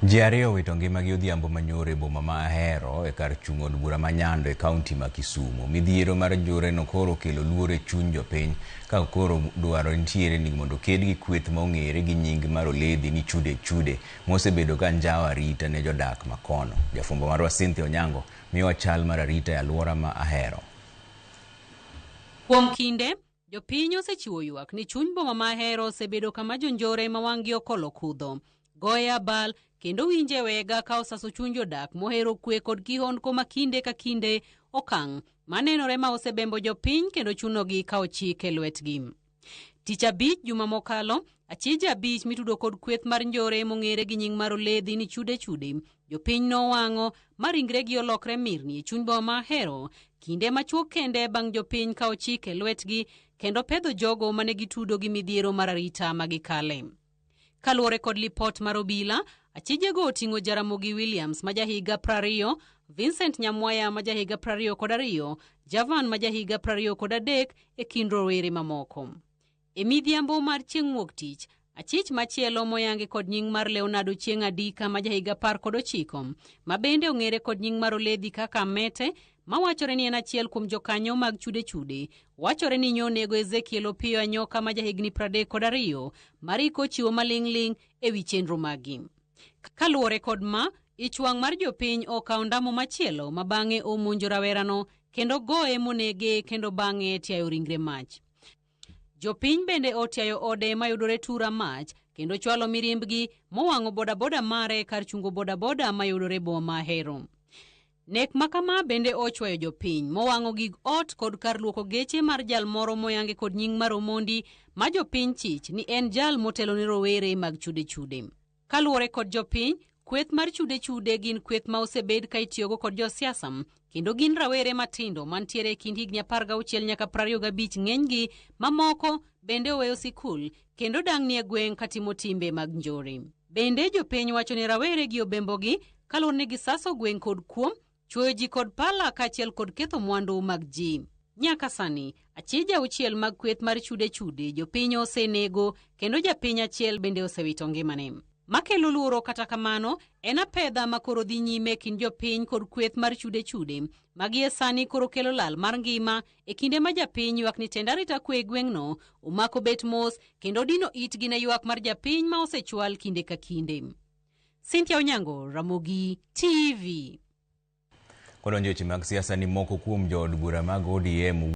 Ji ariyo owito ngimagi odhiambo manyoro e boma ma Ahero e kar chung' od bura ma Nyando e kaunti ma Kisumu. Midhiero mar njore no koro okelo luoro e chuny jopiny ka koro dwaro nitiere ni mondo oked gi kweth ma ong'ere gi nying mar oledhi ni chude chude mosebedo ka njawo arita ne jodak ma kono. Jafwambo marwa Cynthia Onyango miyowa chal mar arita e alwora ma Ahero. Kuom kinde, jopiny osechiwo ywak ni chuny boma ma Ahero osebedo kama jonjore ma wang'gi okolo kudho, goye abal kendo winje wega ka osaso chuny jodak mohero kwe kod kihondko ma kinde ka kinde okang' manenore ma osebembo jopiny kendo chunogi kawo chik e lwetgi. Tich abich juma mokalo, achije abich mitudo kod kweth mar njore mong'ere gi nying mar oledhi ni chude chude, jopiny nowang'o ma ringregi olokre mirni e chuny boma ma Ahero, kinde machuok kende bang' jopiny kawo chik e lwetgi kendo pedho jogo mane gitudo gi midhiero mar arita ma gikale. Kaluwore kod lipot mar obila, achijego oting'o Jaramogi Williams ma jahiga 20, Vincent Nyamwaya ma jahiga 22, Javan ma jahiga 23 e kind rowere mamoko. E midhiambo mar chieng' wuok tich, achich machielo moyangi kod nying mar Leonardo Chieng' Adika ma jahiga 19, ma bende ong'ere kod nying mar oledhi kaka Mete, mawachore ni en achiel kuom jokanyo mag chude chude, wachore ni nyonego Ezekiel Opiyo Anyoka ma jahigni 32, mariko chiwo maling'ling' e wi chenro maggi. Kaluwore kod ma, ich wang' mar jopiny okawo ndamo machielo ma bang'e omonjo rawerano kendo goye monege kendo bang'e tiayo ringre mach. Jopiny bende otiayo ode mayudore Tura mach kendo chwalo mirimbgi mowang'o bodaboda mare kar chungo bodaboda mayudore boma ma Ahero. Nek ma kama bende ochwayo jopiny mowang'o gig ot kod kar luoko geche mar jal moro moyangi kod nying mar Omondi ma jopiny chich ni en jal motelo ne rowere mag chude chude. Kaluwore kod jopiny, kweth mar chude chude gin kweth ma osebed ka itiyogo kod josiasa kendo gin rawere matindo mantiere e kind higni 16 nyaka 25 ng'enygi mamoko bende oweyo sikul kendo dang'ni e gweng' katimo timbe mag njore. Bende jopiny wacho ni rawere gi obembogi kaluwore ni gisaso gweng' kod kuo, chwoyo ji kod pala kaachiel kod ketho mwandu mag ji. Nyaka sani, achije auchiel mag kweth mar chude chude jopiny osenego kendo japiny achiel bende osewito ngimane. Makelo luoro kata kamano en apedha ma koro dhi nyime e kind jopiny kod kweth mar chude chude ma gie sani koro kelo lal mar ngima e kinde ma japiny ywak ni tend arita kwe e gweng'no omako bet mos kendo dino itgi ne ywak mar japiny ma osechwal kinde ka kinde. Cynthia Onyango, Ramogi TV. Kodonjo weche mag siasa ni moko kuom jood bura mag ODM